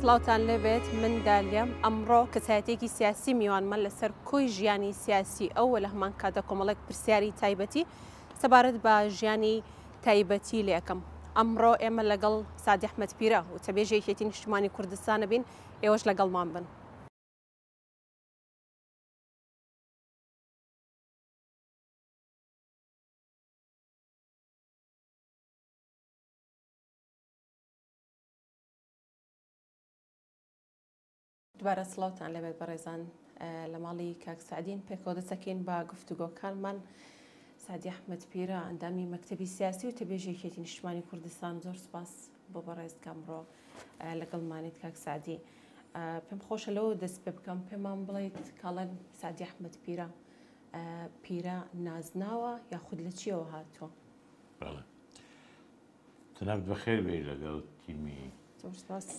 سڵاوتان لێبێت من دالیام ئەمڕۆ کەسایەتێکی سیاسی میوانمە لەسەر کۆی ژیانی سیاسی ئەو و لە هەمان کاتدا کۆمەڵێک پرسیاری تایبەتی سەبارەت بە ژیانی تایبەتی لێکم ئەمڕۆ ئێمە لەگەڵ سادی ئەحمەد پیرە وتەبێژی یەکێتی نیشتمانی کوردستانە بین ئێوەش لەگەڵمان بن. دوبارە سڵاوتان لێبێت بەڕێزان لە ماڵی کاک سعدین پێکەوە دەسەکەین بە گفتوگۆکانمان سعدی ئەحمەد پیرە ئەندامی مەکتەبی سیاسی و تەبێژی یەکێتی نیشتمانی کوردستان زۆر سپاس بۆ بەڕێز کامڕۆ لەگەڵمانیت کاک سعدی پێم خۆشە لەوە دەست پێ بکەم پێمان بڵیت کاڵەن سعدی ئەحمەد پیرە پیرە نازناوە یاخود لە چیەوە هاتووە؟ بەڵێ جەنابت بەخێر بێی لەگەڵ تیمی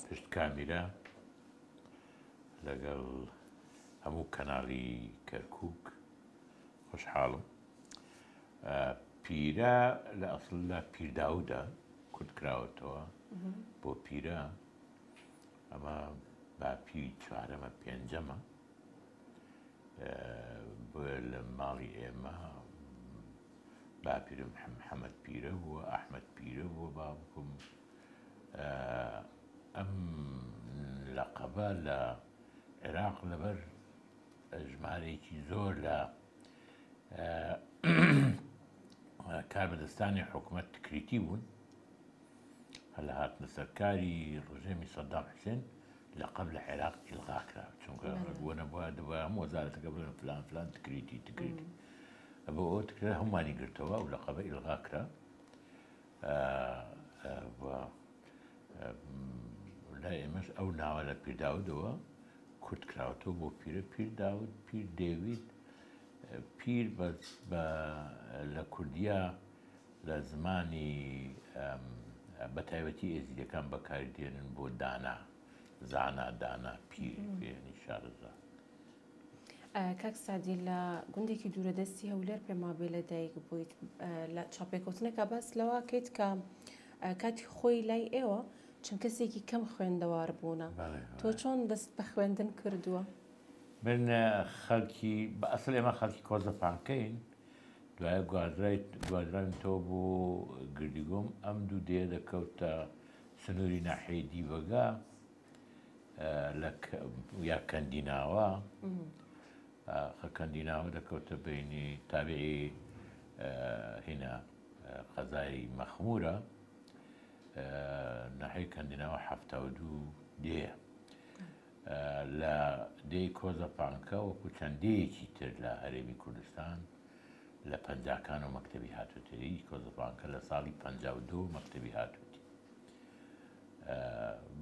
پشت کامیرا لەگەڵ هەموو کەناڵی کەرکک خۆشحاڵم پیرە لە ئەسڵ لە پیرداودا کورت کراوەتەوە بۆ پیرە ئەمە باپی چوارەمە پێنجەمە بۆیە لە ماڵی ئێمە باپیرم محەمەد پیرە بووە، ئەحمەد پیرە بووە باوکم. ئەم لەقەبە لە عێراق لەبەر ژمارەیەکی زۆر لە کاربەدەستانی حکومەت تکریتی بوون هەر لە هاتنە سەرکاری ڕژێمی سەدام حوسێن لەقەب لە عێراق ئیلغا کرا چونکە بۆ نەبووە دەبووە هەموو وەزارەتەکە بڵێن فلان فلان تکریتی تکریتی بۆ ئەوە تکرا هەمووانی گرتەوە و لەقەبە ئیلغا کرا لای ئێمەش ئەو ناوە لە پیرداودەوە کورت کراوەتەوە بۆ پیرە پیر داود پیر دێوید پیر بە لە کوردیا لە زمانی بە تایبەتی ئێزیدیەکان بەکاری دێنن بۆ دانا، زانا، دانا، پیر، یانی شارەزا. کاک سەعدی لە گوندێکی دوورەدەستی هەولێر پێم وابێ لە دایک بوویت لە چاپێکەوتنێکا باس لەوە کەیت کە کاتی خۆی لای ئێوە چەند کەسێکی کەم خوێندەوار بوونە تۆ چۆن دەست بە خوێندن کردووە؟ من خەڵکی بە ئەسڵ ئێمە خەڵکی کۆزە پانکەین دوایە گوازراوینتەوە بۆ گردیگۆم، ئەم دوو دێیە دەکەوتە سنووری ناحیەی دیبەگە لە یا کەندیناوە کەندیناوە دەکەوتە بینی تابعی هینا قەزای مەخمورە ناحیەی کەندیناوە 72 دێیە. لە دێی کۆزە پانکە وەکو چەند دێیەکی تر لە هەرێمی کوردستان لە پەنجاکانەوە مەکتەبی هاتووەتە دێی کۆزە پانکە لە ساڵی 52 مەکتەبی هاتووەتی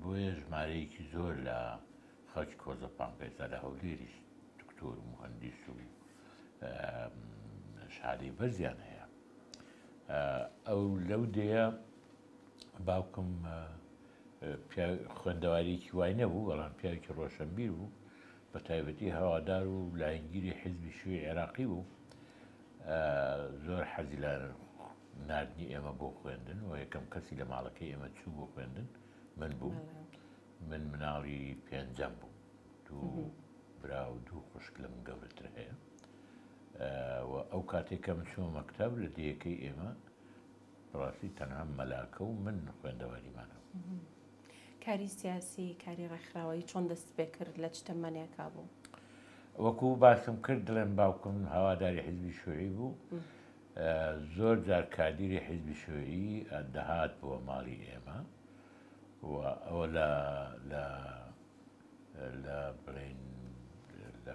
بۆیە ژمارەیەکی زۆر لە خەڵکی کۆزە پانکە ئێستا لە هەولێریش دکتۆر و مهندس و شادەی بەرزیان هەیە ئەو لەو دێیە باوکم خوێندەواریەکی وای نەبوو، بەڵام پیاوێکی ڕۆشەنبیر بوو، بە تایبەتی هەوادار و لایەنگیری حیزبی شیوعی عێراقی بوو. زۆر حەزی لە ناردنی ئێمە بۆ خوێندن و یەکەم کەسی لە ماڵەکەی ئێمە چوو بۆ خوێندن من بووم. من مناڵی پێنجەم بووم، دوو برا و دوو خوشک لە من گەورەتر هەیە. و ئەو کاتێک کە من چوومە مەکتەب لە دێیەکەی ئێمە بەڕاستی تەنها مەلاکە و من خوێندەواریمان هەبوو. کاری سیاسی، کاری ڕێکخراوەیی چۆن دەست پێ کرد، لە چ تەمەنێکا بوو؟ وەکو باسم کرد دڵێم باوکم هەواداری حیزبی شوعی بوو زۆر جار کادیری حیزبی شوعی دەهات بۆ ماڵی ئێمە و ئەوە لە لە لە بڵێن لە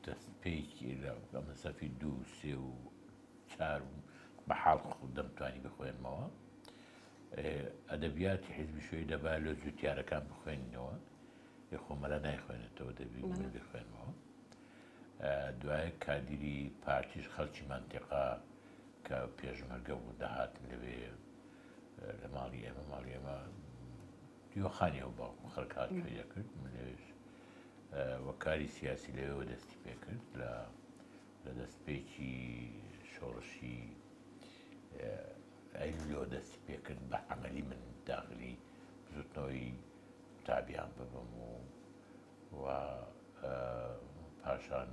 دەستپێکی لە مەسەفی دوو سێ و چار و بە حاڵ خۆم دەمتوانی بخوێنمەوە. ئەدەبیاتی حیزبی شوێی دەبا لۆ جوتیارەکان بخوێنینەوە ئێ خۆ مەلا نایخوێنێتەوە دەبی من بخوێنمەوە. دوای کادیری پارتیش خەڵکی مەنتیقە کە پێشمەرگە بوو دەهاتن لەوێ لە ماڵی ئێمە ماڵی ئێمە دیوەخانی ئەو باوکم خەڵک هاتووی دەکرد من لەوێش وە کاری سیاسی لەوێوە دەستی پێکرد لە لە دەستپێکی شۆڕشی ئەیلولەوە دەستی پێکرد بە عەمەلی من داخلی بزوتنەوەی. قوتابیان ببم و و پاشان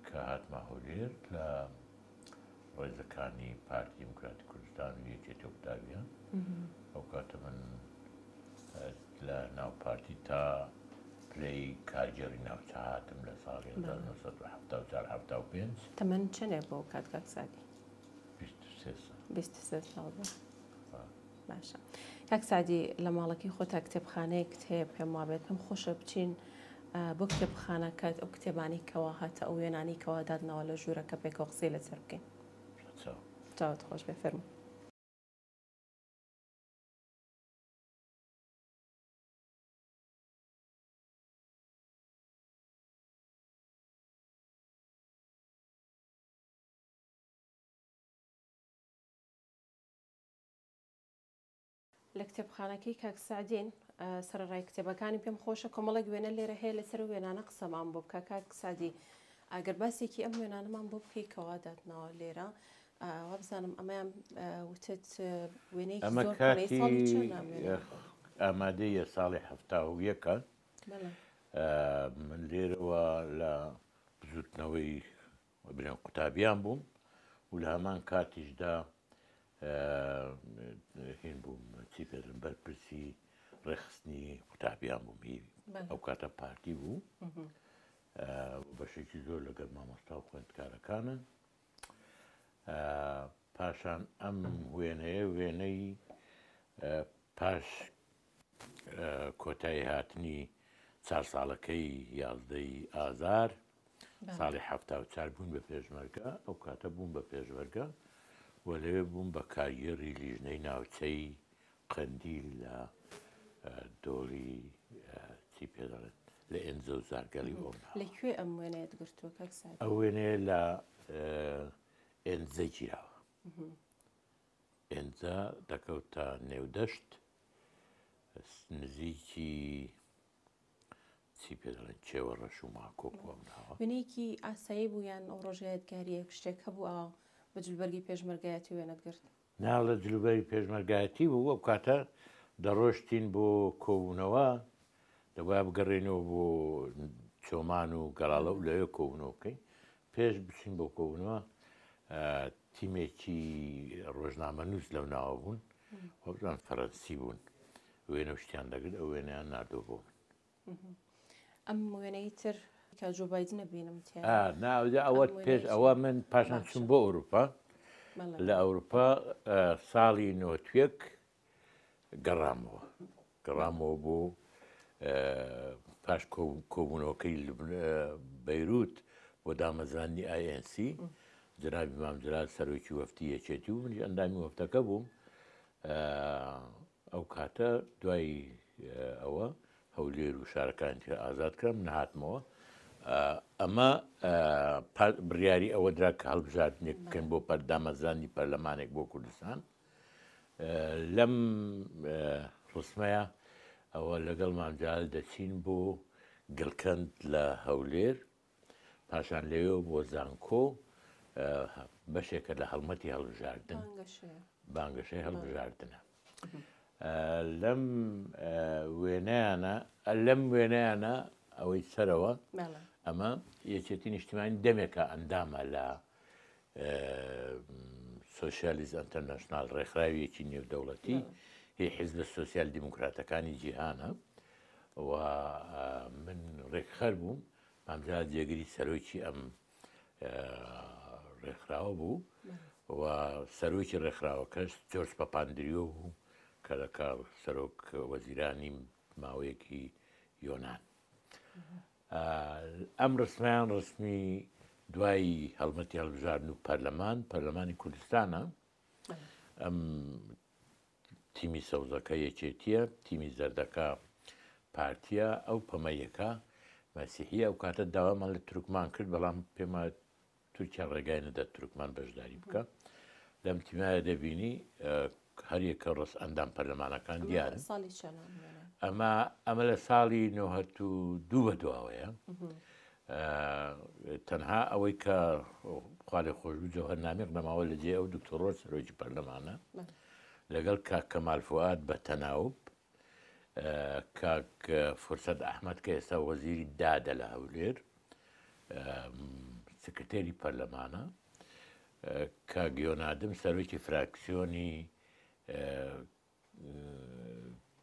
کە هاتمە هەولێر لە ڕێزەکانی پارتی دیموکراتی کوردستان و یەکێتی قوتابیان ئەو کاتە من لە ناو پارتی تا پلەی کارگێڕی ناوچە هاتم لە ساڵی 1974 75. تەمەن چەنێ بۆ کات کاک سادی؟ 23 ساڵ. 23 ساڵ بوو. باشە کاک سادی لە ماڵەکەی خۆتا کتێبخانەیەکت هەیە پێم وابێت پێم خۆشە بچین بۆ کتێبخانەکەت ئەو کتێبانەی کەوا هاتە ئەو وێنانەی کەوا دادناوە لە ژوورەکە پێکەوە قسەی لەسەر بکەین. چاوت خۆش بێ فەرموو. لە کتێبخانەکەی کاک سەعدین سەرەڕای کتێبەکانی پێم خۆشە کۆمەڵێک وێنە لێرە هەیە لەسەر وێنانە قسەمان بۆ بکە کاک سەعدی ئەگەر باسێکی ئەم وێنانەمان بۆ بکەی کەوا داتناوە لێرە وابزانم ئەمەیان وتت وێنەیەکی ئەمە زۆر کۆنەی کاتی ساڵی چەندە ئەم وێنەیە؟ ئامادەیە ساڵی 71ە بەڵێ من لێرەوە لە بزوتنەوەی برێن قوتابیان بووم و لە هەمان کاتیشدا هین بووم چی پێدرم بەرپرسی ڕێکخستنی قوتابیان بووم هی ئەو کاتە پارتی بوو بەشێکی زۆر لەگەڵ مامۆستا و خوێندکارەکانن پاشان ئەم وێنەیە وێنەی پاش کۆتایی هاتنی چار ساڵەکەی یازدەی ئازار ساڵی 74 بوون بە پێشمەرگە ئەو کاتە بووم بە پێشمەرگە و لەوێ بووم بە کارگێڕی لیژنەی ناوچەی قەندیل لە دۆڵی چی پێ دەڵێن لە ئێنجە و زارگەلی ئەو لە کوێ ئەم وێنەیەت گرتووە کاک سعید؟ ئەو وێنەیە لە ئێنجە گیراوە. ئێنجە دەکەوتە نێودەشت نزیکی چی پێ دەڵێن چێوە ڕەش و ماکۆک و ئەم ناوە. وێنەیەکی ئاسایی بوو یان ئەو ڕۆژە یادگارییەک شتێک هەبوو ئاوا بە جلوبەرگی پێشمەرگایەتی وێنەت گرت؟ نا لە جلوبەرگی پێشمەرگایەتی بوو ئەو کاتە دەڕۆشتین بۆ کۆبوونەوە دەبوایە بگەڕێینەوە بۆ چۆمان و گەڵاڵە و لەوێ کۆبوونەوە بکەین پێش بچین بۆ کۆبوونەوە تیمێکی ڕۆژنامەنووس لەو ناوە بوون وەبزان فەرەنسی بوون وێنە و شتیان دەگرت ئەو وێنەیان ناردووە بۆ من. ئەم وێنەی تر کە جۆ بایدنە بینم تیا. نا ئەوە پێش ئەوە من پاشان چوم بۆ ئەوروپا لە ئەوروپا ساڵی نۆتوێک گەڕامەوە گەڕامەوە بۆ پاش کۆبوونەوەکەی بەیروت بۆ دامەزراندنی INC جنابی مام جلال سەرۆکی وەفتی یەکێتی و منیش ئەندامی وەفتەکە بووم ئەو کاتە دوای ئەوە هەولێر و شارەکانی تر ئازاد کرا من هاتمەوە ئەمە بڕیاری ئەوە درا کە هەڵبژاردنێک بکەن بۆ پەردامەزرانی پەرلەمانێک بۆ کوردستان لەم ڕسمەیە ئەوە لەگەڵ مامجال دەچین بۆ گڵکەند لە هەولێر پاشان لەوێوە بۆ زانکۆ بەشێکە لە هەڵمەتی هەڵبژاردن بانگەشەی هەڵبژاردنە لەم وێنەیانە لەم وێنەیانە ئەوەی سەرەوە ئەمە یەکێتی نیشتیمانی دەمێکە ئەندامە لە سۆسیالیست ئەنتەرناشنال ڕێکخراویەکی نێودەوڵەتی هی حیزبە سۆسیال دیموکراتەکانی جیهانە و من ڕێکخەر بووم مامجا جێگری سەرۆکی ئەم ڕێکخراوە بوو و سەرۆکی ڕێکخراوەکەش جۆرج پاپاندریۆ بوو کە لەکە سەرۆک وەزیرانی ماوەیەکی یۆناان ئەم ڕسمیان ڕسمی دوای هەڵمەتی هەڵبژاردن و پەرلەمان پەرلەمانی کوردستانە ئەم تیمی سەوزەکە یەکێتیە تیمی زەردەکە پارتیە ئەو پەمەیەکە مەسیحیە ئەو کاتە داوامان لە تورکمان کرد بەڵام پێما تورکیا ڕێگای نەدا تورکمان بەشداری بکە لەم تیمایە دەبینی هەریەکە ڕست ئەندام پەرلەمانەکان دیارن ئەمە ئەمە لە ساڵی 92 بە دواوەیە تەنها ئەوەی کە خوالێ خۆشبوو جەوهەر نامیق نەماوە لە جێ ئەو دکتۆر ڕۆژ سەرۆکی پەرلەمانە لەگەڵ کاک کەمال فوئاد بە تەناوب. کاک فرسەت ئەحمەد کە ئێستا وەزیری دادە لە هەولێر سکرتێری پەرلەمانە، کاک یۆنادم سەرۆکی فراکسیۆنی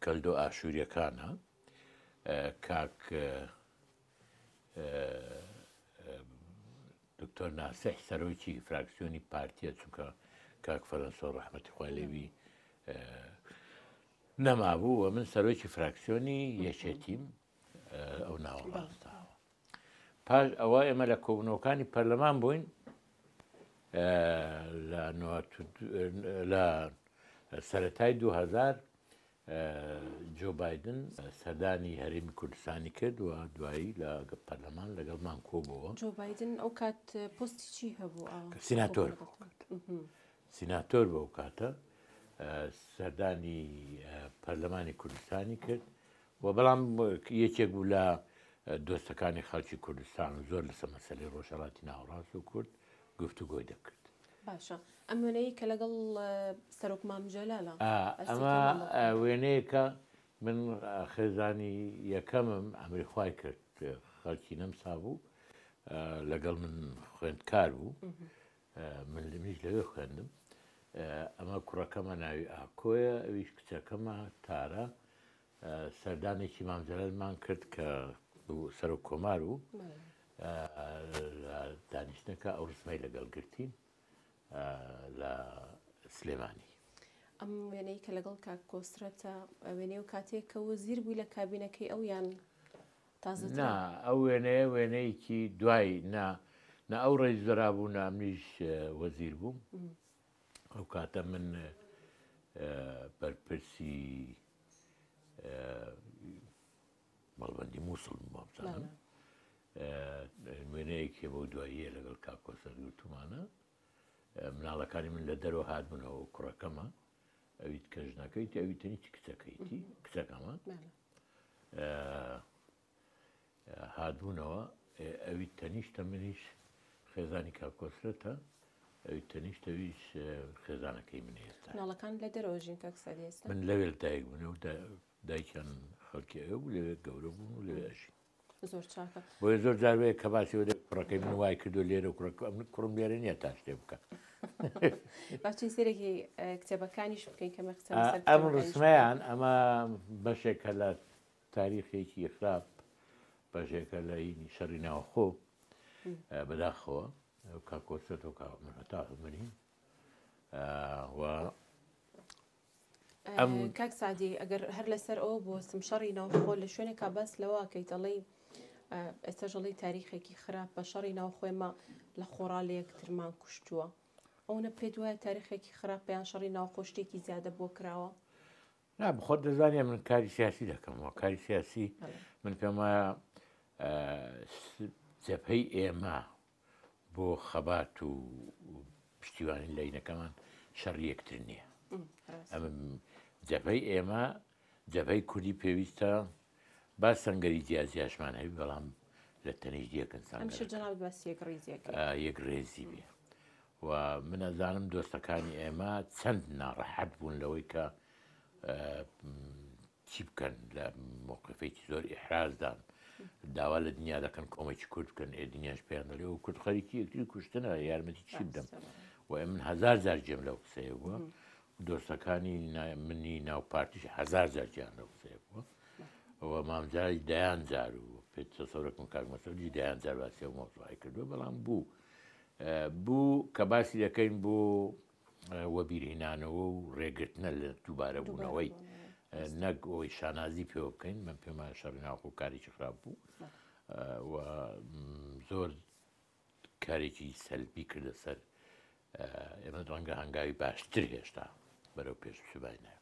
کەلدۆ ئاشووریەکانە، کاک دکتۆر ناسح سەرۆکی فراکسیۆنی پارتیە، چونکە کاک فەرەنسۆ ڕەحمەتی خوای لێبی نەمابوو و من سەرۆکی فراکسیۆنی یەکێتیم ئەو ناوە ڕاستاوە. پاش ئەوە ئێمە لە کۆبوونەوەکانی پەرلەمان بووین لە سەتای 2000 جۆ بایدن سەردانی هەرێمی کوردستانی کرد و دوایی لە پەرلەمان لەگەڵمان کۆبووە. جۆ بایدن ئەو کات پۆستی چی هەبوو؟ سیناتۆر سیناتۆر بوو ئەو کاتە سەردانی پەرلەمانی کوردستانی کرد و بەڵام یەکێک بوو لە دۆستەکانی خەڵکی کوردستان و زۆر لەسەر مەسەلەی ڕۆژهەڵاتی ناوەڕاست و کورد گفتوگۆی دەکرد. باشە ئەم وێنەیە کە لەگەڵ سەرۆک مام جەلالە ئەمە وێنەیەکە من خێزانی یەکەمم ئەمری خوای کرد خەڵکی نەمسا بوو لەگەڵ من خوێندکار بوو من منیش لەوێ خوێندم ئەمە کوڕەکەمە ناوی ئاکۆیە ئەویش کچەکەمە تارە سەردانێکی مام جەلالمان کرد کە سەرۆک کۆمار بوو لە دانیشتنەکە ئەو ڕسمەی لەگەڵ گرتین لە سلێمانی. ئەم وێنەی کە لەگەڵ کاک کۆسرەتە وێنەی و کاتێک کە وەزیر بووی لە کابینەکەی ئەو یان تازەترە؟ نا ئەو وێنەیە وێنەیەکی دوای نا نا ئەو ڕێز زۆرا بوو نا منیش وەزیر بووم ئەو کاتە من بەرپرسی مەڵبەندی مووسڵ بووم وابزانم وێنەیەکی بەو دواییە لەگەڵ کاک کۆسرەت گرتوومانە مناڵەکانی من لە دەرەوە هاتبوونەوە کوڕەکەمە ئەویت کە ژنەکەیتی ئەوی تەنیشتی کچەکەیتی کچەکەمە هاتبوونەوە ئەوی تەنیشتە منیش خێزانی کاک کۆسرەتە ئەوی تەنیشتەویش خێزانەکەی من ئێستا. مناڵەکان لە دەرەوە ژین کاک سەعدی ئێستا؟ من لەوێ دایک بوون و دایکیان خەڵکی ئەوێ بوو لەوێ گەورە بوون و لەوێ ئەژین. زۆر چاکە. بۆیە زۆر جار وەیە کە باسی وە کوڕەکەی من وای کردو لێرە کوڕەکە من کوڕم لێرە نییە تا شتێ بکە. با چین سەیرێکی کتێبەکانیش بکەین کەمێ قسە لەسەر ئەم کتێبەکانیش بکەین. ڕسمەیان ئەمە بەشێکە لە تاریخێکی خراپ بەشێکە لە هینی شەڕی ناوخۆ بەداخەوە کاک کۆسرەت و کاک من هەتا منین و ئەم کاک سعدی ئەگەر هەر لەسەر ئەوە بوەستم شەڕی ناوخۆ لە شوێنێکا باس لەوە کەیت ئەڵێی ئێستا ژەڵی تاریخێکی خراپ بە شەڕی ناوخۆێمە لە خۆڕا لە یەکترمان کوشتووە ئەوەنە پێت وایە تاریخێکی خراپ یان شەڕی ناوخۆ شتێکی زیادە بۆ کراوە؟ نا بخۆت دەزانانی من کاری سیاسی دەکەمەوە کاری سیاسی من پێم وایە جەبهەی ئێمە بۆ خەبات و پشتیوانی لەینەکەمان شەڕی یەکتر نییە ئەمە جەبهەی ئێمە جەبهەی کوردی پێویستە با سەنگەری جیاجیاشمان هەبی بەڵام لە تەنیشت یەکن یەک ڕێزی بێ و من ئەزانم دۆستەکانی ئێمە چەند ناڕەحەت بوون لەوەی کە چی بکەن لە مەوقفێکی زۆر ئیحرازدان داوا لە دنیا دەکەن کۆمەکی کورد بکەن ئێ دنیاش پێیان دەڵێ و کورد خەریکی یەکتری کوشتنە یارمەتی چی بدەم و من هەزار جار گوێم لەو قسەیە بووە دۆستەکانی منی ناو پارتیش هەزار جار گوێیان لەو قسەیە بووە و مامجای دەیان جار و پێت تەسەورەکەم کاک مەسعودیش دەیان جار باسی ئەو مەوزوعەی کردووە بەڵام بوو بوو کە باسی دەکەین بۆ وەبیرهینانەوە و ڕێگرتنە لە دووبارەبوونەوەی نەک ئەوەی شانازی پێوە بکەین من پێمان شەڕی ناوخۆ کارێکی خراپ بوو و زۆر کارێکی سەلبی کردە سەر ئێمە ڕەنگە هەنگاوی باشتر هێشتا بەرەو پێش بچوباینە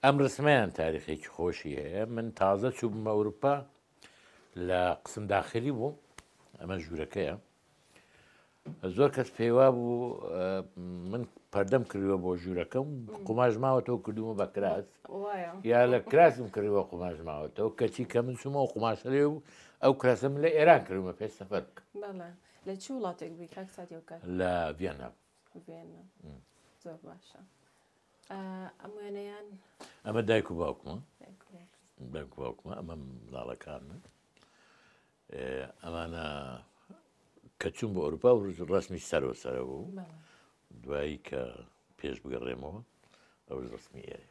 ئەم ڕسمەیان تاریخێکی خۆشی هەیە من تازە چووبمە ئەوروپا لە قسم داخلی بوو ئەمە ژوورەکەیە زۆر کەس پێیوا بوو من پەردەم کردووە بۆ ژوورەکەم قوماش ماوەتەوە کردومە بە کراس یا لە کراسم کردووە قوماش ماوەتەوە کەچی کە من چوومەوە قوماشە لێ و ئەو کراسە من لە ئێران کردومە پێش سەفەر بکەم لە چی وڵاتێک بووی کاک سادی ئەو کات؟ لە ڤیەننا. ڤیەننا زۆر باشە. ئەم وێنەیان ئەمە دایک و باوکمە دایک و باوکمە ئەمە مناڵەکانمە ئەمانە کە چوون بۆ ئەوروپا و ڕسمی سەرەوە سەرە بوو دوایی کە پێش بگەڕێمەوە ئەو ڕسمی ئێرە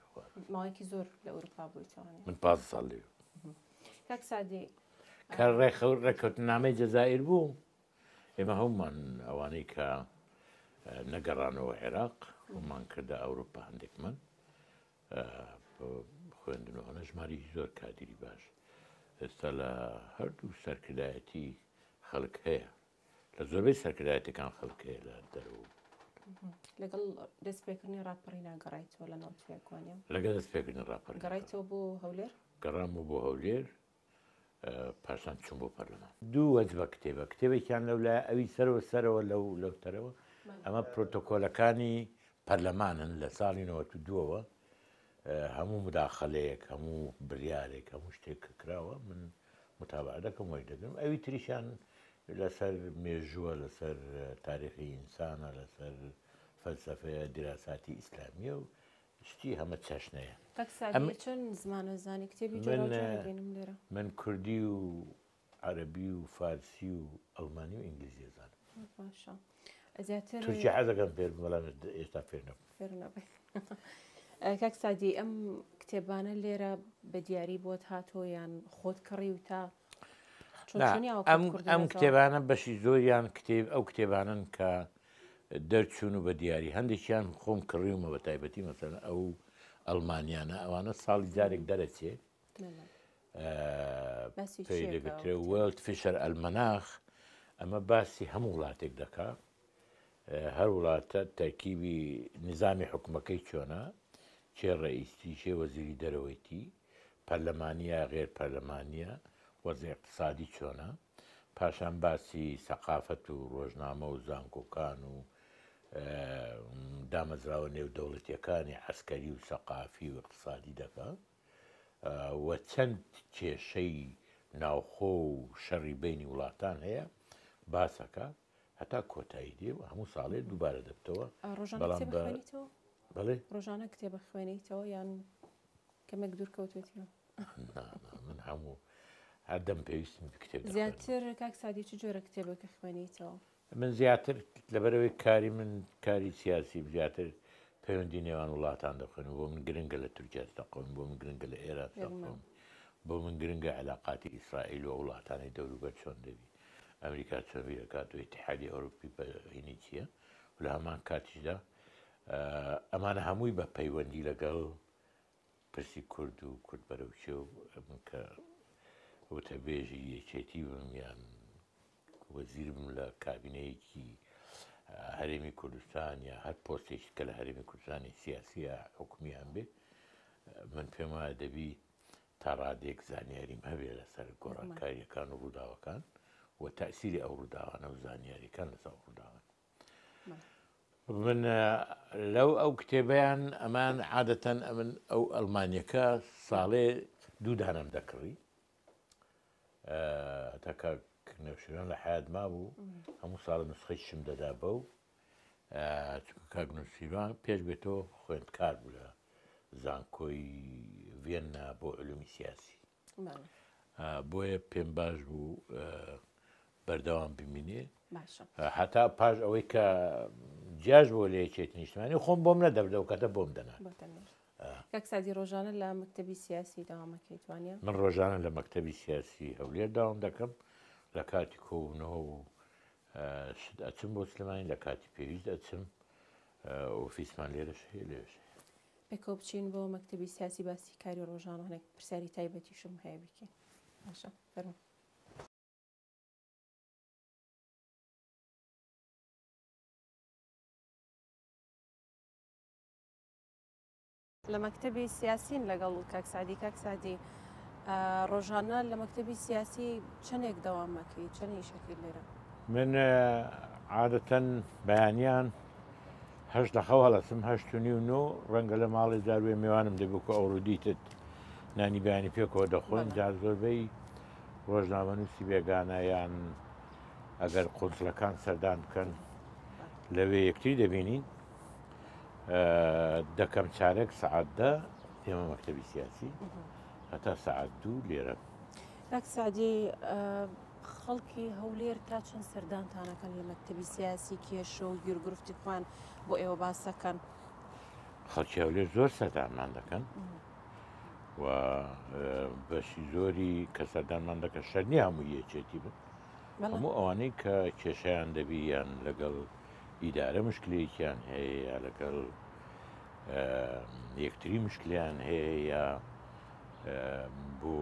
ماوەیەکی زۆر لە ئەوروپا بوویتەوە من پ ساڵ لێ کاک سادی کە ڕێکخەوت ڕێککەوتنامەی جەزائیر بوو ئێمە هەمومان ئەوانەی کە نەگەڕانەوە عێراق ڕوومان کردە ئەوروپا هەندێکمان خوێندنەوە ژماری زۆر کادیری باش ئێستا لە هەردوو سەرکردایەتی خەڵک هەیە لە زۆربەی سەرکردایەتەکان خەڵک هەیە لە دەرەوە. لەگەڵ دەستپێکردنی ڕاپەڕینا گەڕایتەوە لە ناوچەیەکوانە؟ لەگەڵ دەستپێکردنی ڕاپەڕین گەڕایتەوە بۆ هەولێر؟ گەڕامەوە بۆ هەولێر پاشان چووم بۆ پەرلەمان. دوو وەجبە کتێبە، کتێبێکیان لەو لایە ئەوی سەرەوە سەرەوە لەو لەو تەرەوە ئەمە پرۆتۆکۆلەکانی پەرلەمانن لە ساڵی 92ەوە هەموو مداخلەیەک هەموو بریارێک هەموو شتێک کە کراوە من متابعە دەکەم وەی دەگرم ئەوی تریشان لەسەر مێژووە لەسەر تاریخی ئینسانە لەسەر فەلسەفەیە دیراساتی ئیسلامیە و شتی هەمە چەشنەیە. کاک سەعدی چەند زمانە زانی کتێبی جۆراوجۆر ئەبینم لێرە؟ من کوردی و عەرەبی و فارسی و ئەڵمانی و ئینگلیزی ئەزانم. باشە زیاتر تورکی حەزەکەم فێر بم بەڵام ئێستا فێر نەبووم. فێر نەبووی. کاک سەعدی ئەم کتێبانە لێرە بە دیاری بۆت هاتۆ یان خۆت کڕیوتە؟ ئەم کتێبانە بەشی زۆریان کتێب ئەو کتێبانن کە دەرچوون و بە دیاری هەندێکیان خۆم کڕیومە بە تایبەتی مەسەن ئەو ئەڵمانیانە ئەوانە ساڵی جارێک دەرەچێ پێی دەگوترێ وەلد فیشەر ئەلمەناخ ئەمە باسی هەموو وڵاتێک دەکا هەر وڵاتە تەرکیبی نظامی حکومەکەی چۆنە چێ ڕئیستی چێ وەزیری دەرەوەیتی پەرلەمانیە غێر پەرلەمانیە وەزعی اقتصادی چۆنە پاشان باسی سەقافەت و ڕۆژنامە و زانکۆکان و دامەزراوە نێودەوڵەتیەکانی عەسکەری و سەقافی و اقتصادی دەکا و چەند کێشەی ناوخۆ و شەڕی بینی وڵاتان هەیە باسەکە هەتا کۆتایی دێ و هەموو ساڵێ دووبارە دەبتەوە بەڵام بەڵێ ڕۆژانە کتێبە خوێنیتەوە یان کەمێک دوور کەوتوێتەوە من هەموو هەردەم پێویستم کتێب زیاتر کاک سادی چ جۆرە کتێبەکە خوێنیتەوە من زیاتر لەبەرەوەی کاری من کاری سیاسی زیاتر پەیوەندی نێوان وڵاتان دەخوێنم بۆ من گرنگە لە تورکیا دەقۆم بۆ من گرنگە لە ئێران دەقۆم بۆ من گرنگە علااقاتی ئیسرائیل و وڵاتانی دەوروبەر چۆن دەبی ئەمریکا چۆن بیرەکات و ئیتحادی ئەوروپی بە هینی چییە و لە هەمان کاتیشدا ئەمانە هەمووی بە پەیوەندی لەگەڵ پرسی کورد و کورد بەرەو چێ و من کە وتەبێژی یەکێتی بم یان وەزیر بم لە کابینەیەکی هەرێمی کوردستان یا هەر پۆستێکی کە لە هەرێمی کوردستانی سیاسیە حکومیان بێ من پێم وایە دەبی تا ڕادەیەک زانیاریم هەبێ لەسەر گۆڕانکاریەکان و ڕووداوەکان و تەسیری ئەو ڕووداوانە و زانیاریەکان لەسەر ئەو ڕووداوان من لەو ئەو کتێبیان ئەمان عادەتەن ئەمن ئەو ئەلمانیەکە ساڵێ دوو دانم دەکڕی هەتا کاک نەوشیروان لە حیات مابوو هەموو ساڵ نسخەی شم دەدا بەو چونکە کاک نووسیروان پێش بێتەوە خوێندکار بوو لە زانکۆی ڤێننا بۆ علومی سیاسی بۆیە پێم باش بوو بەردەوام بمینێ هەتا پاش ئەوەی کە جیاش بۆ لە یەکێتی نیشتمانی خۆم بۆم نەدەبدەوە کەتە بۆم دەنا کاک سادی ڕۆژانە لە مەکتەبی سیاسی داوامەکەیت وانە؟ من ڕۆژانە لە مەکتەبی سیاسی هەولێر داوام دەکەم لە کاتی کۆبوونەوە و شت ئەچم بۆ سلێمانی لە کاتی پێویست ئەچم ئۆفیسمان لێرەش هەیە لێش هەیە. پێکەوە بچین بۆ مەکتەبی سیاسی باسی کاری ڕۆژانە هەنێک پرسیاری تایبەتیشم هەیە بیکەین باشە فەرموو. لە مەکتەبی سیاسین لەگەڵ کاک سەعدی کاک سەعدی ڕۆژانە لە مەکتەبی سیاسی چەندێک دەوام ئەکەی چەند ئیشەکەی لێرە؟ من عادەتەن بەیانیان هەشت لە خەو هەڵەسم هەشت و نیو نۆ ڕەنگە لە ماڵێ جاروێ میوانم دەبێ وەکو ئەوڕۆ دیتت نانی بەیانی پێکەوە دەخۆین جار زۆربەی ڕۆژنامەنووسی بێگانە یان ئەگەر قونسڵەکان سەردان بکەن لەوێ یەکتری دەبینین. دەکەم چارەک سەعات دە دێمە مەکتەبی سیاسی هەتا سەعات دوو لێرەم. کاک سەعدی خەڵکی هەولێر تا چەند سەردانتانەکەن لە مەکتەبی سیاسی کێشە و گیرگرفتی خۆیان بۆ ئێوە باسەکەن؟ خەڵکی هەولێر زۆر سەردانمان دەکەن و بەشی زۆری کە سەردانمان دەکەن شەر نییە هەموو یەکێتی بن هەموو ئەوانەی کە کێشیان دەبی یان لەگەڵ ئیدارە مشکلەیەکیان هەیە یا لەگەڵ یەکتری مشکلیان هەیە یا بۆ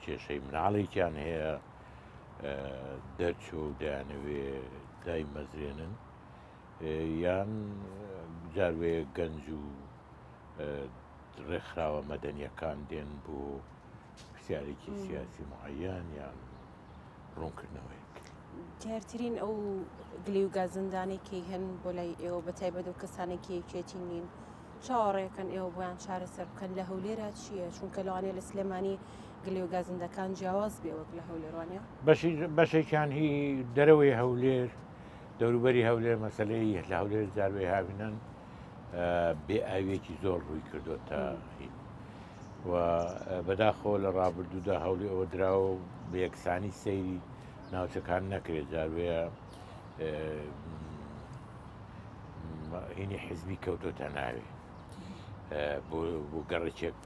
کێشەی مناڵێکیان هەیە دەرچۆ و دەیانەوێ دایمەزرێنن یان جاروەیە گەنج و ڕێکخراوە مەدەنیەکان دێن بۆ پرسیارێکی سیاسی معەن یان ڕوونکردنەوەیەک. دیارترین ئەو گلی و گازندانەی کەی هەن بۆ لای ئێوە بە تایبەت و کەسانێک کە یەکێتی نین چاوەڕێکەن ئێوە بۆیان چارەسەر بکەن لە هەولێرا چییە چونکە لەوانەیە لە سلێمانی گلی و گازندەکان جیاواز بێ وەک لە هەولێروانە بەشێکیان هی دەرەوەی هەولێر دەوروبەری هەولێر مەسلەی لە هەولێر جاروێ هاوینان بێ ئاویەکی زۆر ڕووی کردوتە هین و بەداخەوە لە ڕابردوودا هەوڵی ئەوە دراوە و بە یەکسانی سەیری ناوچەکان نەکرێت جاروەیە هینی حزبی کەوتۆتە ناوێ بۆ گەڕێکێک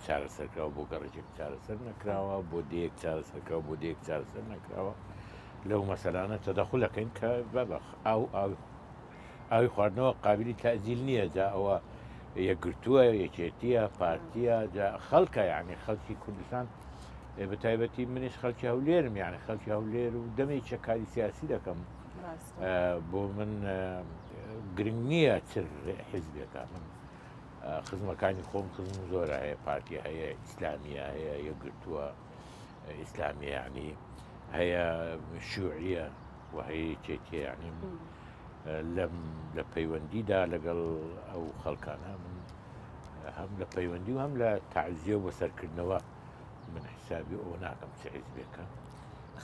چارەسەرکراوە بۆ گەڕێکێک چارەسەر نەکراوە بۆ دەیەک چارەسەرکراوە بۆ دەیەک چارەسەر نەکراوە لەو مەسەلانە تەدەخولەکەین کە بەبخ ئاو ئاو ئاوی خواردنەوە قابلی تەئجیل نییە جا ئەوە یەکگرتووە یەکێتیە پارتیە جا خەڵکە یعنی خەڵکی کوردستان بە تایبەتی منیش خەڵکی هەولێرم یعنی خەڵکی هەولێر و دەمێکە کاری سیاسی دەکەم بۆ من گرنگ نییە چ حزبێکە من خزمەکانی خۆم خزم زۆرە هەیە پارتی هەیە ئیسلامیە هەیە یەکگرتووە ئیسلامیە یعنی هەیە شوعیە و هەیە یەکێتیە یعنی لەم لە پەیوەندیدا لەگەڵ ئەو خەڵکانە من هەم لە پەیوەندی و هەم لە تعزیە و بەسەرکردنەوە من حسابی ئەو ناکەم چ حیزبێکە.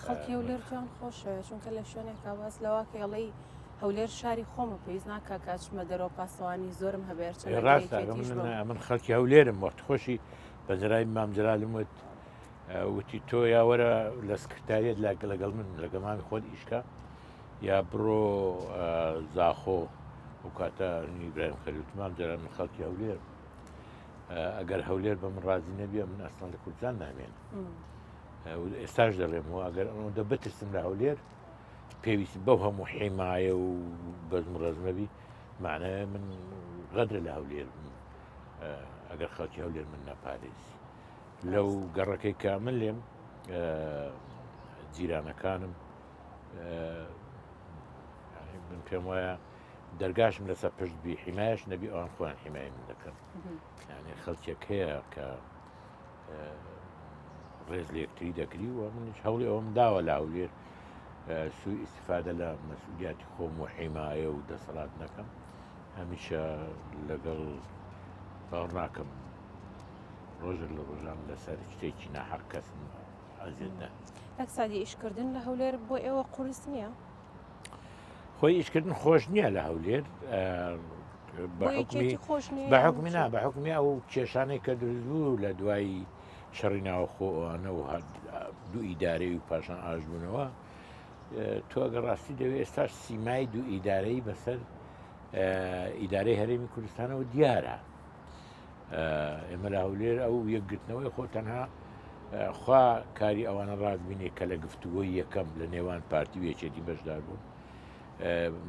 خەڵکی هەولێر تویان خۆشە چونکە لە شوێنێکا باس لەوە کەڵی هەولێر شاری خۆمە پێویست ناکا کاتژمە دەرەوە پاسەوانی زۆرم هەبێر ڕاستە من خەڵکی هەولێرم وەخت خۆشی بە جەرای مام جەلالم وت وتی تۆ یا وەرە لە سکرتاریەت لەگەڵ من لەگەڵ مامی خۆت ئیشکە یا بڕۆ زاخۆ ئەو کاتە ئیبراهیم خەلیل وتی مام جەلال من خەڵکی هەولێرم ئەگەر هەولێر بە من ڕازی نەبیە من ئەسڵەن لە کوردستان نامێنم ئێستاش دەڵێم و ئەگەر ئەوەندە بترسم لە هەولێر پێویست بەو هەموو حیمایە و بەزم ڕەزمەبی معنای من غەدرە لە هەولێر ئەگەر خەڵکی هەولێر من نەپارێزی لەو گەڕەکەی کە من لێم جیرانەکانم من پێم وایە دەرگاشم لەسەر پشت بی حیمایش نەبی ئەوان خۆیان حیمای من دەکەن یعنی خەڵکێک هەیە کە ڕێز لە یەکتری دەگری و منیش هەوڵی ئەوم داوە لە هەولێر سوی ئیسیفادە لە مەسئولیاتی خۆم و حیمایە و دەسەڵات نەکەم هەمیشە لەگەڵ باوەڕ ناکەم ڕۆژێک لە ڕۆژان لەسەر شتێکی ناحەق کەسم ئەزیەت دا. کاک سەعدی ئیشکردن لە هەولێر بۆ ئێوە قورس نییە؟ خۆی ئیشکردن خۆش نییە لە هەولێر بە حکومی نا بە حکومی ئەو کێشانەی کە دروست بوو لە دوای شەڕی ناوخۆ ئەوانە و دوو ئیدارەی و پاشان ئاشبوونەوە تۆ ئەگەر ڕاستی دەوێت ئێستاش سیمای دوو ئیدارەی بەسەر ئیدارەی هەرێمی کوردستانەوە دیارە ئێمە لە هەولێر ئەو یەکگرتنەوەی خۆ تەنها خوا کاری ئەوانە ڕاستبینێ کە لە گفتوگۆی یەکەم لە نێوان پارتی و یەکێتی بەشدار بوون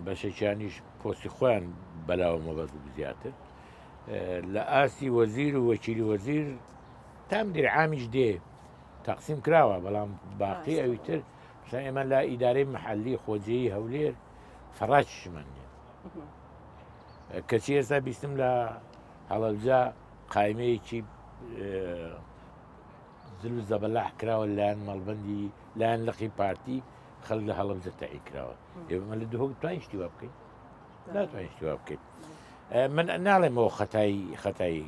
بەشێکیانیش پۆستی خۆیان بەلاوە مەبەست بوو زیاتر لە ئاستی وەزیر و وەکیلی وەزیر تام دیرعامیش دێ تەقسیم کراوە بەڵام باقی ئەوی تر ئێمە لە ئیدارەی محلی خۆجێی هەولێر فەڕاچیشمان نیە کەچی ئێستا بیستم لە هەڵەبجە قایمەیەکی زل و زەبەلاح کراوە لایەن مەڵبندی لایەن لقی پارتی خەڵک لە هەڵەبجە تەعین کراوە ئێمە لە دهۆک توانین شتی وا بکەین ناتوانین شتی وا بکەین من ناڵێمەوە خەتایی خەتایی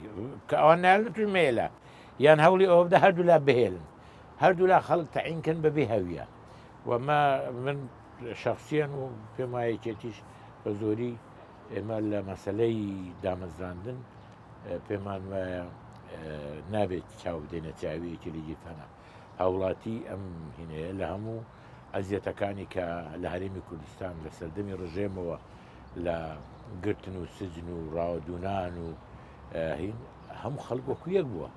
کە ئەوان نالن توش مێلە یان هەوڵی ئەوە بدە هەردوولا بهێلن هەردوولا خەڵک تەعینکەن بەبێ هەویە و ما من شخصیان و پێم وایە یەکێتیش بە زۆری ئێمە لە مەسلەی دامەزراندن پێمان وایە نابێت چاو بدەینە چاویەکی لە گیرفانە هاوڵاتی ئەم هینەیە لە هەموو ئەزیەتەکانی کە لە هەرێمی کوردستان لە سەردەمی ڕژێمەوە لە گرتن و سجن و ڕاوەدوونان و هین هەموو خەڵک وەکو یەک بووە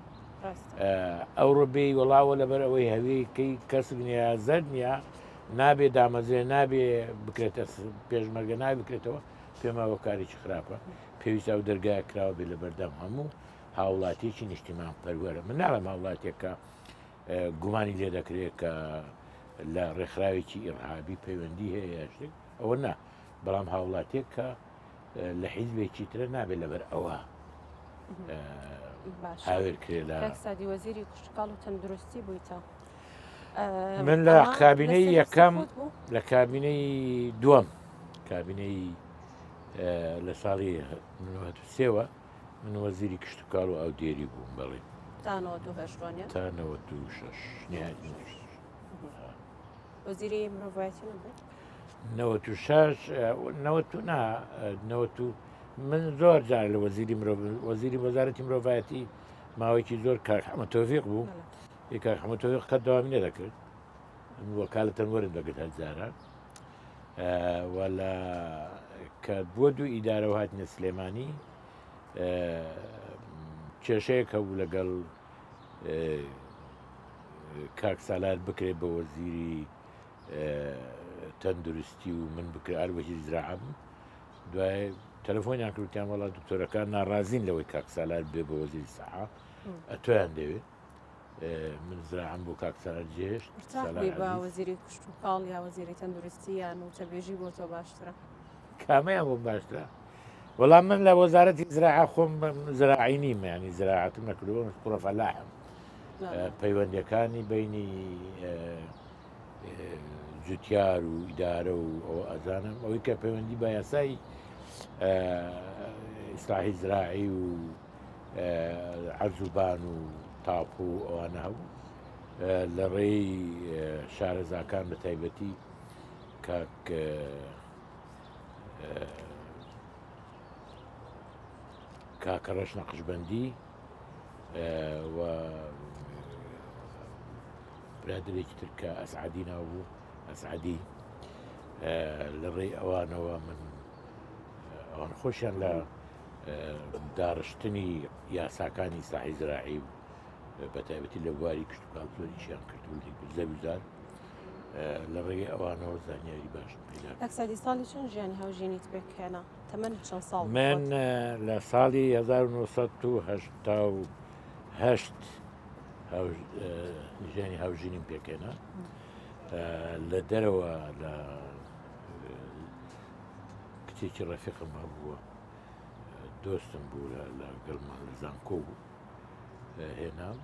ئەوڕۆ بێی وەڵاوە لەبەر ئەوەی هەویکەی کەسک نیە زەرد نییە نابێ دامەزرێ نابێ بکرێتە پێشمەرگە نابێ بکرێتەوە پێماوە کارێکی خراپە پێویستە ئەو دەرگایە کراوە بێ لە بەردەم هەموو هاوڵاتیەکی نیشتیمان پەروەرە من ناڵێم هاوڵاتیەکە گومانی لێ دەکرێت کە لە ڕێکخراوێکی ئیرهابی پەیوەندی هەیە یا شتێک ئەوە نا بەڵام هاوڵاتیەک کە لە حیزبێکی ترە نابێت لەبەر ئەوە هاوێر کرێ لە سادی وەزیری کشتتوکاڵ و تەندروستی بوویتە من لە کابینەی یەکەم لە کابینەی دووەم کابینەی لە ساڵی 93ەوە من وەزیری کشتتوکاڵ و ئاودێری بووم بەڵێ تا 98 وانە؟ تا 96 نهایەت 96 وەزیری مرۆڤایەتی نەبوو؟ 96 نەوەت و نا نەوەت و من زۆر جار لە وەزیری مرۆڤ وەزیری وەزارەتی مرۆڤایەتی ماوەیەکی زۆر کاک حەمە تۆفیق بوو ئی کاک حەمە تۆفیق قەت دەوامی نەدەکرد من وەکالەتەن وەرم دەگرت هەر جاران و لە کە بووە دوو ئیدارە و هاتنە سلێمانی کێشەیەک هەبوو لەگەڵ کاک سالار بکرێت بە وەزیری تەندروستی و من بکرێت هەر وەزیری زراعە بم دوای تەلەفۆنیان کردیان وەڵا دکتۆرەکان ناڕازین لەوەی کاک سالار بێ بە وەزیری سەحا ئەتۆیان دەوێت من زراعەم بۆ کاک سالار جێهێشت بە وەزیری کشتوکاڵ یا وەزیری تەندروستی یان وتەبێژی بۆ تۆ باشترە کامیان بۆم باشترە وەڵام من لە وەزارەتی زراعە خۆم زراعی نیم ینی زراعەتم نەکردووە من کوڕە فەلاحم پەیوەندیەکانی بینی جوتیار و ئیدارە و ئەوە ئەزانم ئەوەی کە پەیوەندی بە یاسای ئیسلاحی زراعی و عەرزوبان و تاپۆ و ئەوانە هەبوو لە ڕێی شارەزاکان بە تایبەتی کاک کاکەڕەش نەقشبەندی و برادێکی تر کە ئەسعادی ناو بوو ئەسعادی لە ڕێی ئەوانەوە من ئەوان خۆشیان لە داڕشتنی یاساکانی ساحی زراعی و بە تایبەتی لە بواری کشتتوکاڵ زۆر ئیشیان کردو زەویزار لە ڕێگەی ئەوانەوە زانیاری باشم پەیدا کرد. کاک سەعدی ساڵی چەند ژیانی هاوژینیت پێکهێنا؟ تەمەنت چەند ساڵ بوو من خۆت؟ لە ساڵی 1988 ژیانی هاوژینیم پێکهێنا لە دەرەوە لە کچێکی ڕەفیقم هەبووە دۆستم بوو لە گەڵمان لە زانکۆ بوو هێنام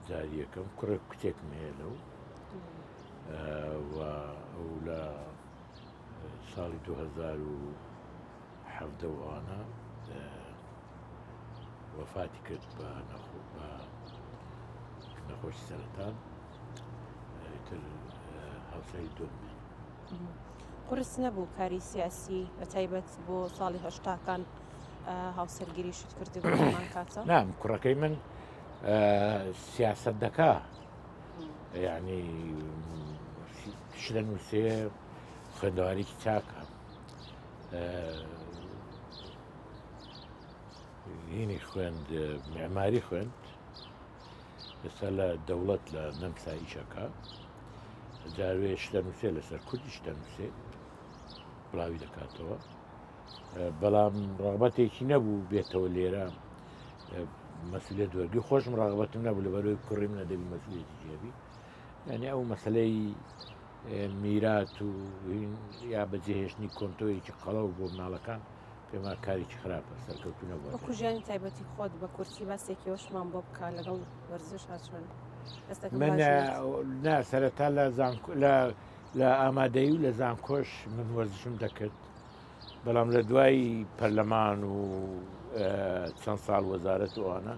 جاری یەکەم کوڕێک کچێکم هەیە لەو و ئەو لە ساڵی 2017 ئەوانە وەفاتی کرد بە نەخۆشی سەرەتان تر هاوسەری دوم قورس نەبوو کاری سیاسی بە تایبەت بۆ ساڵی هەشتاکان هاوسەرگیریشت کردبوو هەمان کاتە؟ نام کوڕەکەی من سیاست دەکا یعنی شتە نووسێ خوێندەوارێکی چاکە هینی خوێند معماری خوێند ئێستا لە دەوڵەت لە نەمسا ئیشەکە جاروێ شتە نووسێ لەسەر کوردی شتە نووسێ بڵاوی دەکاتەوە بەڵام ڕغبەتێکی نەبوو بێتەوە لێرە مەسولێت وەرگی خۆشم ڕغبەتم نەبوو لە بەرەوەی کوڕی منە دەبی مەسولێتی جێبی یعنی ئەو مەسلەی میرات و یا بەجێهێشتنی کۆنتۆیەکی قەڵەو بۆ مناڵەکان پێما کارێکی خراپە سەرکەوتو نەبووە. وەکو ژیانی تایبەتی خۆت بە کورتی باسێکی وەشمان بۆ بکە لەگەڵ وەرزش هاچۆن دەستەکەم من باش نیت؟ نا سەرەتا لە زانکۆ لە لە ئامادەیی و لە زانکۆش من وەرزشم دەکرد بەڵام لە دوای پەرلەمان و چەند ساڵ وەزارەت و ئەوانە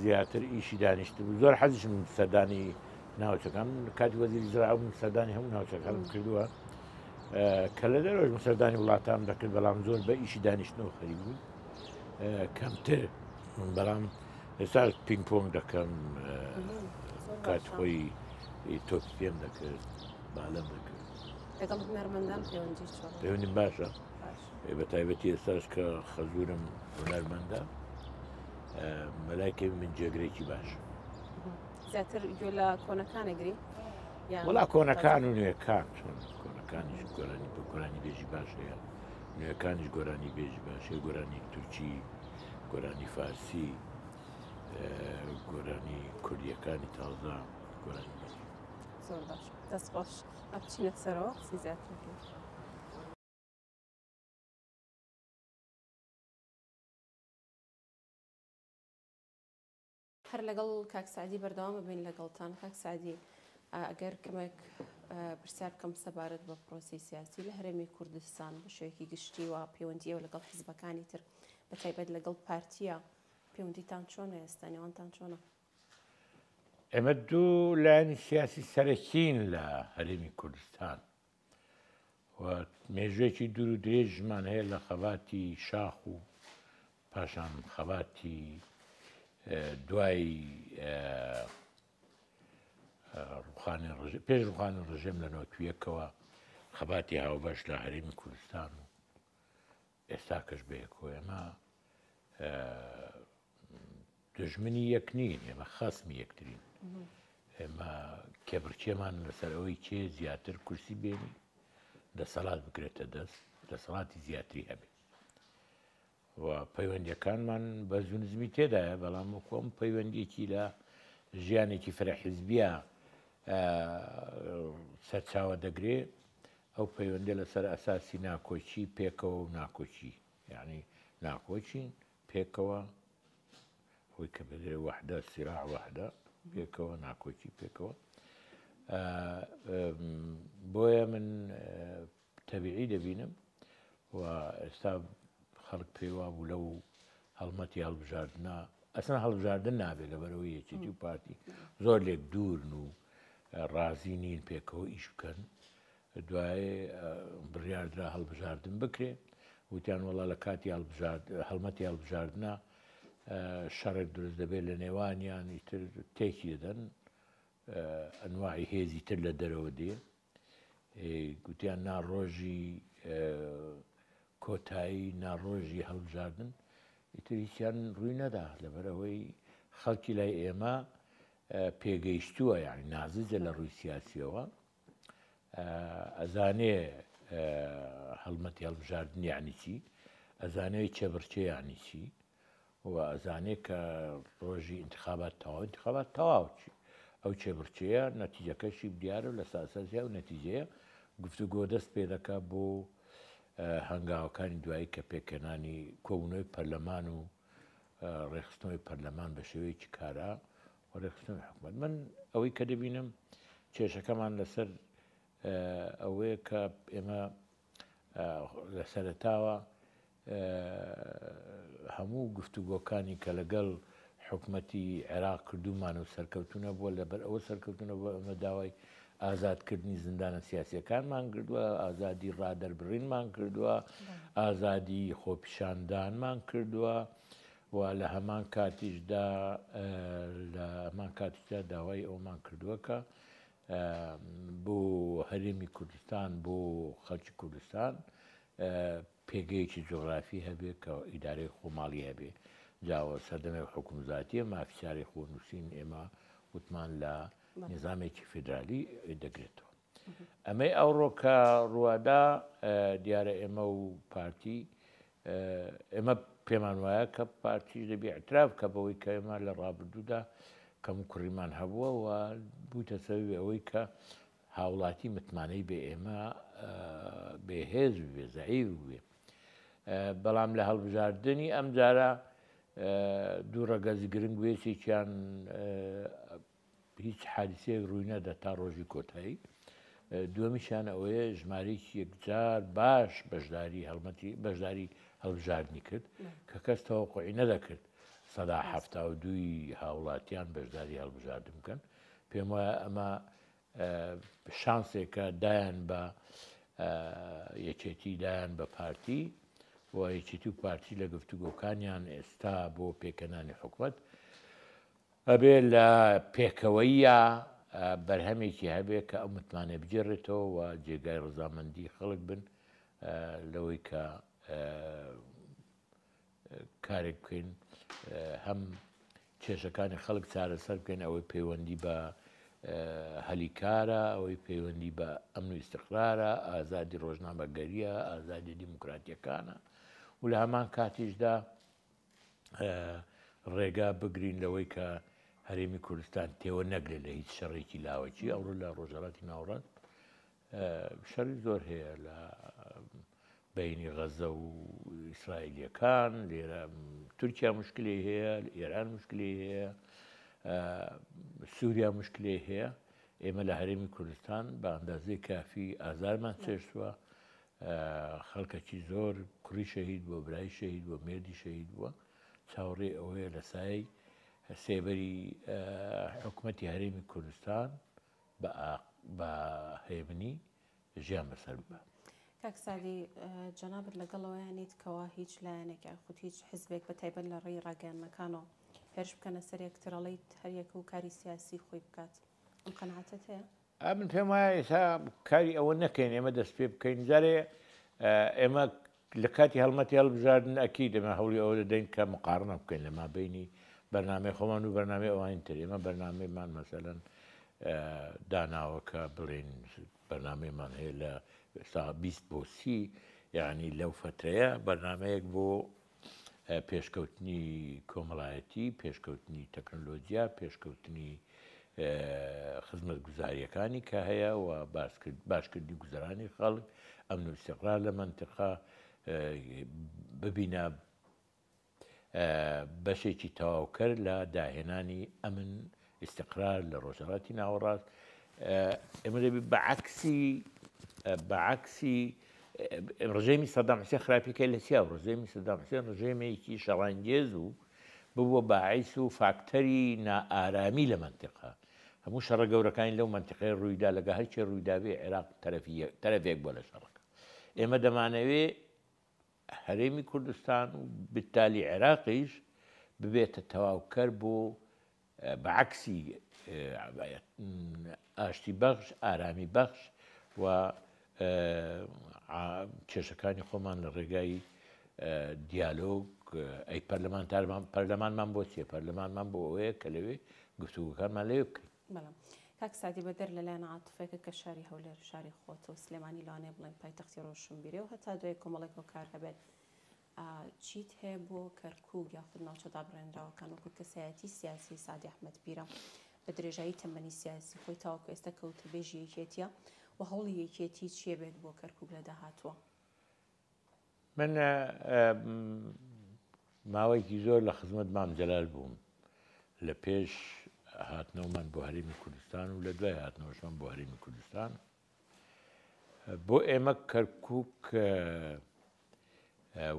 زیاتر ئیشی دانیشت بوو زۆر حەزیشم سەردانی ناوچەکان کاتی وەزیری زراعە بووم سەردانی هەموو ناوچەکانم کردووە. کە لە دەرەوەش من سەردانی وڵاتام دەکرد بەڵام زۆر بە ئیشی دانیشتنەوە خەریک بووم کەمتر بەڵام ئێستا پینگ پۆنگ دەکەم کات خۆی تۆپی پێم دەکرد بالەم دەکرد. لەگەڵ هونەرمەندان پەیوەندی چۆن؟ پەیوەندیم باشە بە تایبەتی ئێستاش کە خەزورم هونەرمەندە مەلای کەمی من جێگرێکی باش. زیاتر گوێ لە کۆنەکان ئەگری؟ وەڵا کۆنەکان و نوێکان چۆن کۆنەکانیش گۆرانی بە گۆرانی بێژی باش هەیە نوێکانیش گۆرانی بێژی باش هەیە گۆرانی تورکی گۆرانی فارسی گۆرانی کوردیەکانی تازە گۆرانی باش. زۆر باش دەست خۆش ئەبچینە سەرەوە قسەی زیاتر بکەین. هەر لەگەڵ کاک سەعدی بەردەوام بین لەگەڵتان کاک سەعدی ئەگەر کەمێک پرسیار بکەم سەبارەت بە پرۆسی سیاسی لە هەرێمی کوردستان بە شێوەیەکی گشتی و پەیوەندیەوە لەگەڵ حزبەکانی تر بە تایبەت لەگەڵ پارتیە پەیوەندیتان چۆنە ئێستا نێوانتان چۆنە؟ ئێمە دوو لایەنی سیاسی سەرەکین لە هەرێمی کوردستان و مێژوێکی دوور و درێژمان هەیە لە خەباتی شاخ و پاشان خەباتی دوای ڕوخانی پێش ڕوخانی ڕژێم لە نۆتویەکەوە خەباتی هاوبەش لە هەرێمی کوردستان و ئێستاکەش بەیەکەوە ئێمە دژمنی یەک نین ئێمە خەسمی یەکترین ئێمە کێبڕکێمان لەسەر ئەوەی کێ زیاتر کورسی بێنی دەسەڵات بگرێتە دەست دەسەڵاتی زیاتری هەبێ و پەیوەندیەکانمان بە زونزمی تێدایە بەڵام وەکۆم پەیوەندیەکی لە ژیانێکی فرە حیزبیە سەرچاوە دەگرێ ئەو پەیوەندە لەسەر ئەساسی ناکۆکی پێکەوە و ناکۆکی یعنی ناکۆکین پێکەوە ئەوەی کە بدرێ وەحدە سیراع وەحدە پێکەوە ناکۆکی پێکەوە بۆیە من تەبیعی دەبینم و ئێستا خەڵک پێی وابوو لەو هەڵمەتی هەڵبژاردنە ئەسڵەن هەڵبژاردن نابێت لەبەرەوەی یەکێتی و پارتی زۆر لێک دوورن و ڕازی نین پێکەوە ئیش بکەن دوای بڕیاردرا هەڵبژاردن بکرێ وتیان وەڵا لە کاتی هەڵمەتی هەڵبژاردنە شەڕێک دروست دەبێت لە نێوانیان ئیتر تێکی دەدەن ئەنواعی هێزی تر لە دەرەوە دێ گوتیان نا ڕۆژی کۆتایی ناڕۆژی هەڵبژاردن ئیتر هیچیان ڕووی نەدا لەبەر ئەوەی خەڵکی لای ئێمە پێگەیشتووە یعنی نازجە لە ڕووی سیاسیەوە ئەزانێ هەڵمەتی هەڵبژاردن یعنی چی ئەزانێ چێبڕچێ یعنی چی و ئەزانێ کە ڕۆژی ئینتخابات تەواو ئینتخابات تەواو چی ئەو چێبڕچێیە نەتیجەکەشی دیارە و لە ساسەسی ئەو نەتیجەیە گفتوگۆ دەست پێ دەکا بۆ هەنگاوەکانی دوایی کە پێکهێنانی کۆبوونەوەی پەرلەمان و ڕێکخستنەوەی پەرلەمان بە شێوەیەکی کارا و ڕێکخستنەوەی حکومەت من ئەوەی کە دەبینم کێشەکەمان لەسەر ئەوەیە کە ئێمە لە سەرەتاوە هەموو گفتوگۆکانی کە لەگەڵ حکومەتی عێراق کردومان و سەرکەوتو نەبووە لەبەر ئەوە سەرکەوتو نەبووە ئەمە داوای ئازادکردنی زیندانە سیاسیەکانمان کردووە ئازادی ڕادەربڕینمان کردووە ئازادی خۆپیشاندانمان کردووە و لە هەمان کاتیشدا لە هەمان کاتیشدا داوای ئەومان کردووە کە بۆ هەرێمی کوردستان بۆ خەڵکی کوردستان پێگەیەکی جوغرافی هەبێ کە ئیدارەی خۆماڵی هەبێ جاوە سەردەمێک حکوم زاتیە مافی چارەی خۆ نووسین ئێمە وتمان لە نیزامێکی فیدرالی دەگرێتەوە ئەمەی ئەوڕۆ کە ڕوادا دیارە ئێمە و پارتی ئێمە پێمان وایە کە پارتیش دەبێ اعتراف کە بەوەی کە ئێمە لە ڕابردوودا کەم و کوڕیمان هەبووە و بوویتە سەبەبی ئەوەی کە هاوڵاتی متمانەی بێ ئێمە بێهێز بێ زەعیف بێ بەڵام لە هەڵبژاردننی ئەمجارە دوو ڕەگەزی گرنگ وێچێکیان هیچ حادیسەیەک ڕووی نەدا تا ڕۆژی کۆتایی، دووەمیشیان ئەوەیە ژمارەیەکی یەکجار باش بەشداری هەڵمەتی بەشداری هەڵبژاردنی کرد کە کەس تەوەقعی نەدەکرد 72% هاوڵاتیان بەشداری هەڵبژاردن بکەن. پێم وایە ئەمە شانسێکە دایان بە. یەکێتی دایان بە پارتی و یەکێتی و پارتی لە گفتوگۆکانیان ئێستا بۆ پێکەنانی حکومەت ئەبێ لە پێکەوەییا بەرهەمێکی هەبێ کە ئەو متمانەیە بگێڕێتەوە و جێگای ڕەزامەندی خەڵک بن لەوەی کە کارێک بکەین هەم کێشەکانی خەڵک چارەسەر بکەین ئەوەی پەیوەندی بە هەلی کارە ئەوەی پەیوەندی بە ئەمن و ئیستقرارە ئازادی ڕۆژنامەگەریە ئازادی دیموکراتیەکانە و لە هەمان کاتیشدا ڕێگا بگرین لەوەی کە هەرێمی کوردستان تێوە نەگرێت لە هیچ شەڕێکی لاوەکی ئەوڕۆ لە ڕۆژهەڵاتی ناوەڕاست شەڕی زۆر هەیە لە بینی غەزە و ئیسرائیلەکان لێرە تورکیا مشکلی هەیە ئێران مشکلی هەیە سووریا مشکلی هەیە ئێمە لە هەرێمی کوردستان بە ئەندازەی کافی ئازارمان چێشتووە خەڵکەکی زۆر کوڕی شەهید بووە، برای شەهید بووە، مێردی شەهید بووە، چاوەڕێی ئەوەیە لە سایەی سێبەری حکومەتی هەرێمی کوردستان بە هێمنی ژیان بەسەر ببات. کاک سەعدی جەنابت لەگەڵ ئەوەیا نیت کەوا هیچ لایەنێک یاخود هیچ حزبێک بە تایبەت لە ڕێی ڕاگەیاندنەکانەوە هێرش بکەنە سەر یەکتر ئەڵێیت هەر یەکە و کاری سیاسی خۆی بکات ئەم قەناعەتەت هەیە؟ ئەمن پێم وایە ئێستا کاری ئەوە نەکەین ئێمە دەست پێ بکەین جارێ ئێمە لە کاتی هەڵمەتی هەڵبژاردن ئەکی دەمە هەوڵی ئەوە دەدەین کە مقارنە بکەین لە مابینی بەرنامەی خۆمان و بەرنامەی ئەوانی تر ئێمە بەرنامەیمان مەسەلەن داناوە کە بڵێن بەرنامەیمان هەیە لە سا 20 بۆ سی یعنی لەو فترەیە بەرنمەیەک بۆ پێشکەوتنی کۆمەڵایەتی، پێشکەوتنی تەکنەلۆجیا، پێشکەوتنی خزمەتگوزارییەکانی کە هەیە و باشکردنی گوزەرانی خەڵک، ئەمن و ئیستیقرار لە مەنتیقە، ببینە بەشێکی تەواوکەر لە داهێنانی ئەمن ئیستقرار لە ڕۆژهەڵاتی ناوەڕاست ئێمە دەبی بە عەکسی بە عەکسی ڕژێمی سەدام حسێن خراپیکە لە چیا و ڕژێمی سەدام حسێن ڕژێمێکی شەڕانگێز و ببووە باعیس و فاکتەری نائارامی لە مەنتیقە هەموو شەڕە گەورەکانی لەو مەنتیقەیە ڕوویدا لەگە هەرچی ڕوویدابێ عێراق تەرەفی تەرەفێک بووە لە شەڕەکە ئێمە دەمانەوێ هەرێمی کوردستان و بالتالی عێراقیش ببێتە تەواوکەر بۆ بە عەکسی ئاشتی بەخش، ئارامی بەخش و کێشەکانی خۆمان لە ڕێگای دیالۆگ ئەی پەرلەمانتارمان پەرلەمانمان بۆ چیە پەرلەمانمان بۆ ئەوەیە کە لەوێ گفتوگۆکانمان لەوێ بکەین. بەڵام کاک سەعدی بەدەر لە لایەن عاتفێکە کە شاری هەولێر شاری خۆتە و سلێمانی لەوانەیە بڵێن پایتەختی ڕۆشنبیرێ و هەتا دوای کۆمەڵێک هۆکار هەبێت چیت هەیە بۆ کەرکوک یاخود ناوچە دابڕێنراوەکان وەکو کەسایەتی سیاسی سەعدی ئەحمەد پیرە بە درێژایی تەمەنی سیاسی خۆی تاوەکو ئێستا کە وتەبێژی یەکێتیە و هەوڵی یەکێتی چیە بێت بۆ کەرکوک لە داهاتووە؟ من ماوەیەکی زۆر لە خزمەت مام جەلال بووم لە پێش هاتنەوەمان بۆ هەرێمی کوردستان و لە دوای هاتنەوەشمان بۆ هەرێمی کوردستان بۆ ئێمە کەرکک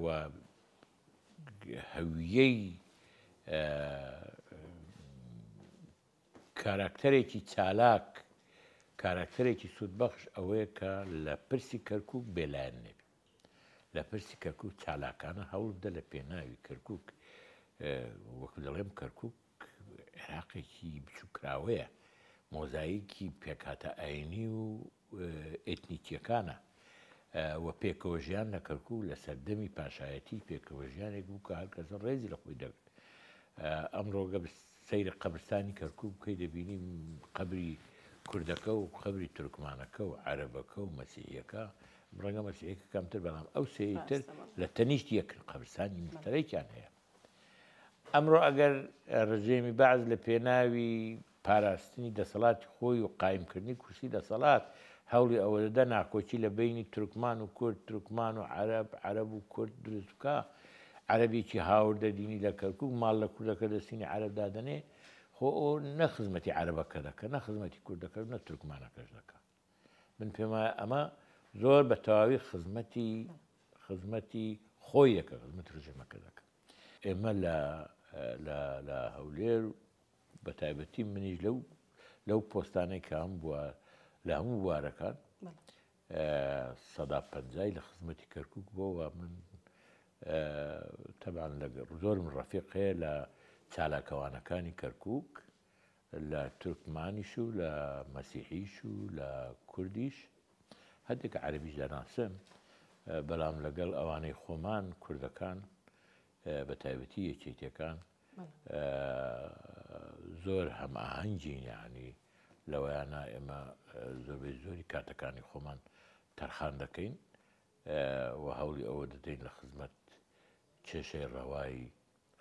و هەویەی کاراکتەرێکی چالاک، کاراکتەرێکی سوودبەخش ئەوەیە کە لە پرسی کەرکووک بێلایەن نەبی. لە پرسی کەرکووک چالاکانە هەوڵ بدە لە پێناوی کەرکووک وەکو دەڵێم کەرکووک عێراقێکی بچووکراوەیە، مۆزایکی پێکهاتە ئاینی و ئێتنیکییەکانە و پێکەوەژیان لە کەرکووک لە سەردەمی پاشایەتی پێکەوەژیانێک بوو کە هەر کەسە ڕێزی لە خۆی دەگرت. ئەمڕۆ گە سەیری قەبرستانی کەرکووک بکەی دەبینی قەبری کوردەکە و قەبری تورکمانەکە و عەرەبەکە و مەسیحیەکە ڕەنگە مەسیحیەکە کەمتر بەڵام ئەو سێی تر لە تەنیشت یەکن قەبرستانی مشتەرەکیان هەیە. ئەمڕۆ ئەگەر ڕژێمی بەعس لە پێناوی پاراستنی دەسەڵاتی خۆی و قایمکردنی کورسی دەسەڵات هەوڵی ئەوە دەدا ناکۆکی لە بەینی تورکمان و کورد، تورکمان و عەرەب، عەرەب و کورد دروست بکا، عەرەبێکی هاوردە دینی لە کەرکوک ماڵ لە کوردەکە دەستینی عەرەب دادەنێ، خۆ ئەو نە خزمەتی عەرەبەکە دەکا، نە خزمەتی کوردەکەش و نە تورکمانەکەش دەکا. من پێم وایە ئەمە زۆر بە تەواوی خزمەتی خزمەتی خۆی دەکا، خزمەتی ڕژێمەکە دەکا. ئێمە لە لە لە هەولێر بە تایبەتی منیش لەو لەو پۆستانەی کە هەم بووە لە هەموو بوارەکان. سەدا پەنجای لە خزمەتی کەرکوک بۆ و من تەبان لەگەڵ زۆرم ڕەفیق هەیە لە چالاکەوانەکانی کەرکوک لە تورکمانیش و لە مەسیحیش و لە کوردیش هەندێک عەرەبیش دەناسم بەڵام لەگەڵ ئەوانەی خۆمان کوردەکان بە تایبەتی یەکێتیەکان زۆر هەمئاهەنگین یعنی لەوەیانە ئێمە زۆربەی زۆری کاتەکانی خۆمان تەرخان دەکەین و هەوڵی ئەوە دەدەین لە خزمەت کێشەی ڕەوای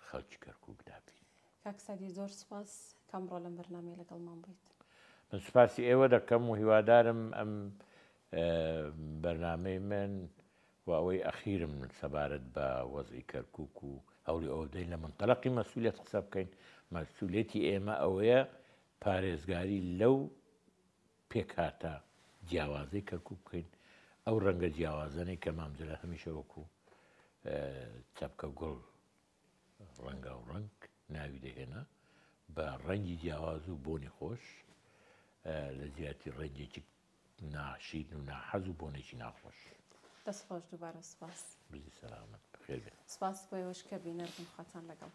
خەڵکی کەرکووکدا بین. کاک سەعدی زۆر سوپاس کە ئەمڕۆ لەم بەرنامەیە لەگەڵمان بوویت. من سوپاسی ئێوە دەکەم و هیوادارم ئەم بەرنامەی من و ئەوەی ئەخیرم سەبارەت بە وەزعی کەرکووک و هەوڵی ئەوە بدەین لە مەنتەلەقی مەسولیەت قسە بکەین، مەسولیەتی ئێمە ئەوەیە پارێزگاری لەو پێکهاتە جیاوازەی کەرکوک بکەین، ئەو ڕەنگە جیاوازانەی کە مام جەلال هەمیشە وەکو چەپکە گوڵ ڕەنگاو ڕەنگ ناوی دەهێنا بە ڕەنگی جیاواز و بۆنی خۆش لە جیاتی ڕەنگێکی ناشیرن و ناحەز و بۆنێکی ناخۆش. دەست خۆش دووبارە سوپاس. بژی سەلامەت بەخێر بێن. سوپاس بۆ ئێوەش کە بینەر بوون خواتان لەگەڵ.